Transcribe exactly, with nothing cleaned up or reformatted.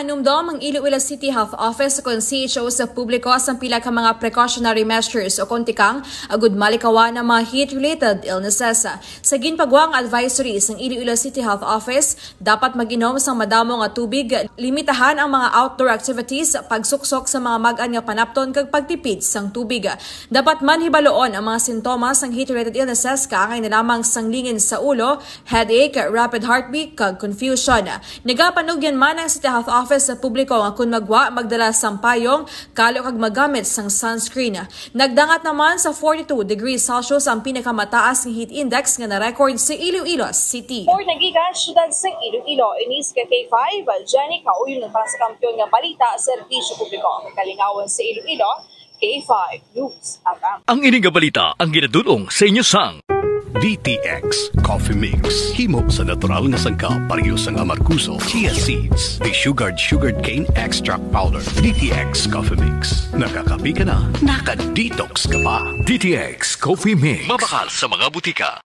Nanumdom ang Iloilo City Health Office o kon C H O sa publiko sang pila ka mga precautionary measures o kon tikang agud malikawan ang mga heat-related illnesses. Sa ginpagwa nga advisory sang Iloilo City Health Office, dapat mag-inom sang madamo nga tubig, limitahan ang mga outdoor activities, pagsuksok sa mga mag-an nga panapton kag pagtipid sang tubig. Dapat man hibaluon ang mga sintomas sang heat-related illnesses kaangay na lamang sang lingin sa ulo, headache, rapid heartbeat, kag confusion. Nagapanugyan man ang City Health Office sa publiko nga kon magwa, magdala sang payong, kalo kag maggamit sang sunscreen. Nagdangat naman sa forty-two degrees Celsius ang pinakamataas nga heat index nga na-record sa Iloilo City. For Nagikan, Siyudad sa Iloilo, inis ka K five, Jenny Kauyunan para sa Kampiyon nga Balita, Serbisyo Publiko, Kalingawan sa Iloilo, K five News F M. Ang ini nga balita ang ginadul-ong sa inyo sang D T X Coffee Mix. Himo sa natural nga sangkap, pareho sang amargoso, chia seeds, desugared sugarcane extract powder. D T X Coffee Mix. Nakakape ka na, naka-detox ka pa. D T X Coffee Mix. Mabakal sa mga butika.